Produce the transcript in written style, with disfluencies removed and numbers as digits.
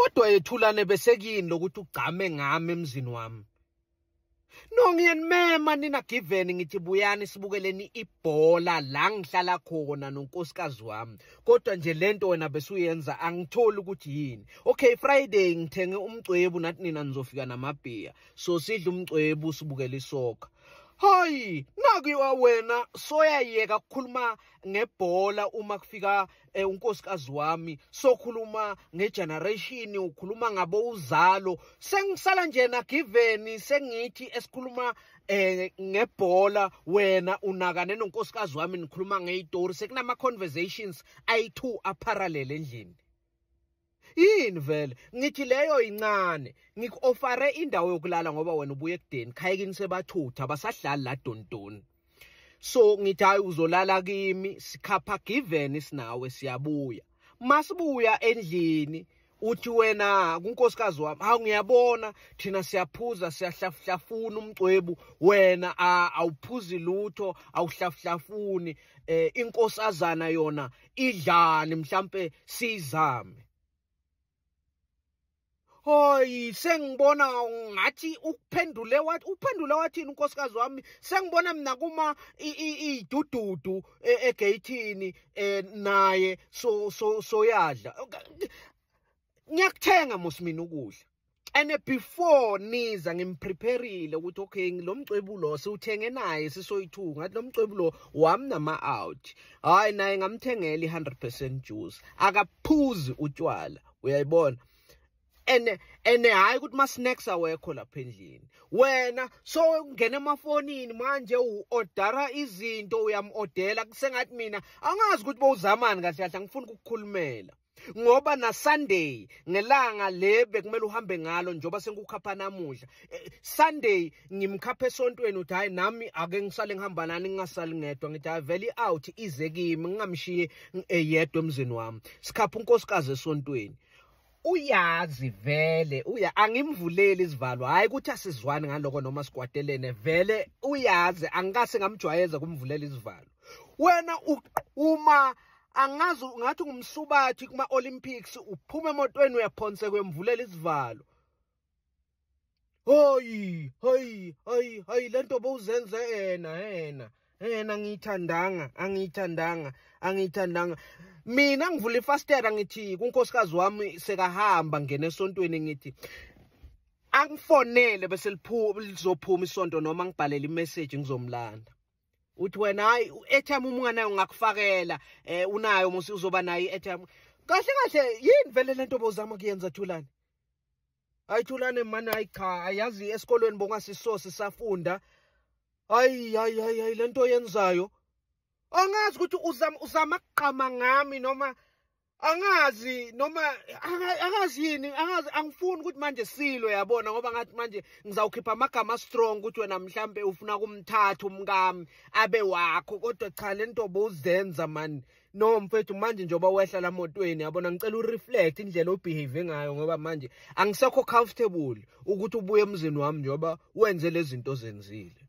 Kodwa yethulane besekuyini lokuthi ugcame ngami emzini wami? No, ngiyanimema nina Given, ngithi buyani sibukeleni ibhola la ngihlala khona nonkosikazi wami. Kodwa nje lento wena besuyenza angitholi ukuthi yini. Okay, Friday ngithenge umcwebu, nathi nina nizofika namabhiya. So sidla umcwebu sibukele isoccer. Hayi, nakiwa wena soyayeka ukukhuluma ngebhola uma kufika unkosikazi wami, sokhuluma ngegeneration, ukhuluma ngabo uzalo. Sengisala nje na Given, sengithi esikhuluma ngebhola, wena unakane nonkosikazi wami nikhuluma ngeyitori. Sekunama conversations ayi2 aparallel endlini. Yini vele? Ngithi leyo incane, ngiku-offere indawo yokulala ngoba wena ubuye ekudeni, khayekini sebathutha basahlali la dontoni. So ngithi hayi, uzolala kimi, sikhapha Given sinawe siyabuya. Masibuya endlini uthi wena kunkosikazi wami, hawu ngiyabona thina siyaphuza siyahlafuhlafuna umcwebu, wena awuphuzi lutho, awuhlafuhlafuni. Inkosazana yona idlani, mhlambe sizame. Hoyi, sengibona ngathi ukuphendule wathi, uphendule wathini unkosikazi wami? Sengibona mina kuma idududu egeyithini naye so soyadla. Ngiyakuthenga mos mina ukudla. And before niza ngimprepareile ukuthi okay, lo mcwebu lo siwuthenge naye sisoyi2, ngathi lo mcwebu lo wami nama out. Hayi, naye ngamthengela i100% juice. Akaphuzi utshwala, uyayibona. And hayi ukuthi ma snacks awekho lapha endlini. Wena so ungena emafonini manje uordera izinto, uyamordela kusengathi mina angazi ukuthi bowuzamani kahle kahle. Angifuni ukukukhulumela ngoba na Sunday ngelanga le bekumele uhambe ngalo, njoba sengikukhapha namuhla Sunday ngimkhapha esontweni, uthi hayi nami ake ngisale ngihamba nani, ngingasali ngedwa. Ngithi hayi vele out ize kimi, ngingamshiye eyedwa emzini wami. Sikhapha unkosikazi esontweni, uyazi vele uya angimvuleli isivalo. Hayi ukuthi asizwani ngaloko noma sikwatelene, vele uyazi angikase ngamjwayeza kumvulela isivalo. Wena uma angazi ngathi ngumsubathi kuma Olympics, uphuma emotweni uyaphonseka uyamvulela isivalo. Hoyi hoyi hoyi hoyi, lento bowuzenze yena yena yena, angiyithandanga, angiyithandanga, angiyithandanga. Mina ngivula ifastera, ngithi kunkosikazi wami sekahamba ngene esontweni, ngithi angifonele bese lizophuma isonto noma ngibhalele imessage ngizomlanda. Uthi wena hayi, airtime uma unganayo ngakufakela, unayo musi uzoba nayo i-airtime. Kahle kahle yini vele lento bowuzama kuyenza Thulani? Hayi Thulani mani, hayi cha, ayazi esikolweni bongasisosi safunda. Hayi hayi hayi hayi, lento yenzayo angazi ukuthi uzama ukuqama ngami noma angazi, noma angazi yini, angazi. Angifuni ukuthi manje silo yabona, ngoba ngathi manje ngizawukhipha amagama strong ukuthi wena mhlambe ufuna kumthatha umkami abe wakho. Kodwa cha, lento bowuzenza man. No mfethu, manje njengoba wehla la motweni yabona, ngicela ureflect indlela obehave ngayo, ngoba manje angisekho comfortable ukuthi ubuye emzini wami njengoba wenze lezi zinto zenzile.